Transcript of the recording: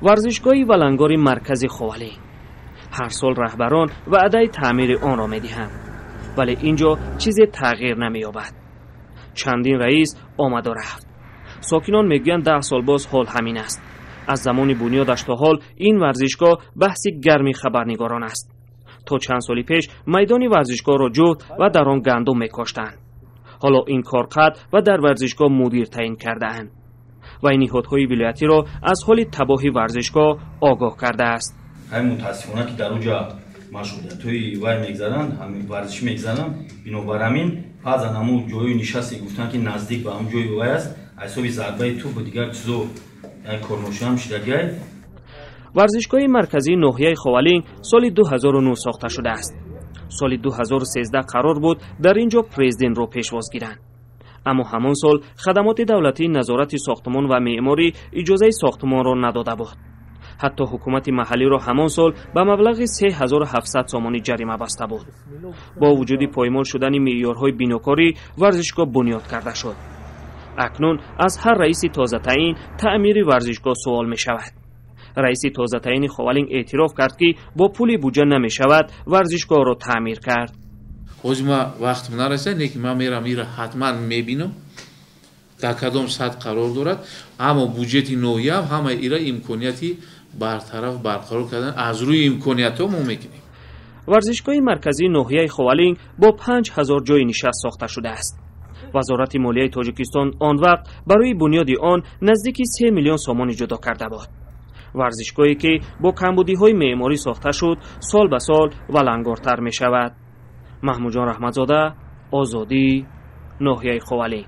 Варзишгоҳи валангори маркази Ховалинг. Ҳар сол раҳбарон ваъдаи таъмири онро медиҳанд, вале ин ҷо чизе тағйир намеёбад. Чандин раис омаду рафт. Сокинон мегӯянд, 10 сол боз ҳол ҳамин аст. Аз замони бунёдаш то ҳол ин варзишгоҳ баҳси гарми хабарнигорон аст. То чанд соли пеш майдони варзишгоҳро ҷуфт ва дар он гандум мекоштанд. Ҳоло ин кор қатъ ва дар варзишгоҳ мудир таъин кардаанд ва ин ниҳодҳои вилоятиро аз ҳоли табоҳи варзишгоҳ огоҳ кардааст. Ҳай, мутаассифона, ки дар оҷа машғулиятҳои вай мегзаранд, варзиш мегзаранд. Бинобар ҳамин баъзан ҳамун ҷои нишасте гуфтанд, ки наздик ба ҳамун ҷои вай аст, аз ҳисоби зарбаи тӯбу дигар чизо корношоям шидагиай. Варзишгоҳи марказии ноҳияи Ховалинг соли 2009 сохта шудааст. Соли 2013 қарор буд, дар ин ҷо президентро пешвоз гиранд, аммо ҳамон сол хадамоти давлатии назорати сохтмон ва меъморӣ иҷозаи сохтмонро надода буд. Ҳатто ҳукумати маҳаллиро ҳамон сол ба маблағи 3700 сомонӣ ҷарима баста буд. Бо вуҷуди поймол шудани меъёрҳои бинокорӣ, варзишгоҳ бунёд карда шуд. Акнун аз ҳар раиси тозатаъин таъмири варзишгоҳ суол мешавад. Раиси тозатаъини Ховалинг эътироф кард, ки бо пули буҷа намешавад варзишгоҳро таъмир кард. Ҳозир ма вақтм нарасад, лекин ман мерам, ира ҳатман мебинам, дар кадом сатҳ қарор дорад. Аммо буҷети ноҳияам ҳама ира имконияти бартараф, барқарор кардан аз рӯи имкониятҳо мо мекунем. Варзишгоҳи марказии ноҳияи Ховалинг бо 5000 ҷои нишаст сохта шудааст. Вазорати молияи Тоҷикистон он вақт барои бунёди он наздики 3 миллион сомонӣ ҷудо карда буд. Варзишгоҳе, ки бо камбудиҳои меъморӣ сохта шуд, сол ба сол валангортар мешавад. Маҳмудҷон Раҳматзода, Озодӣ, ноҳияи Ховалинг.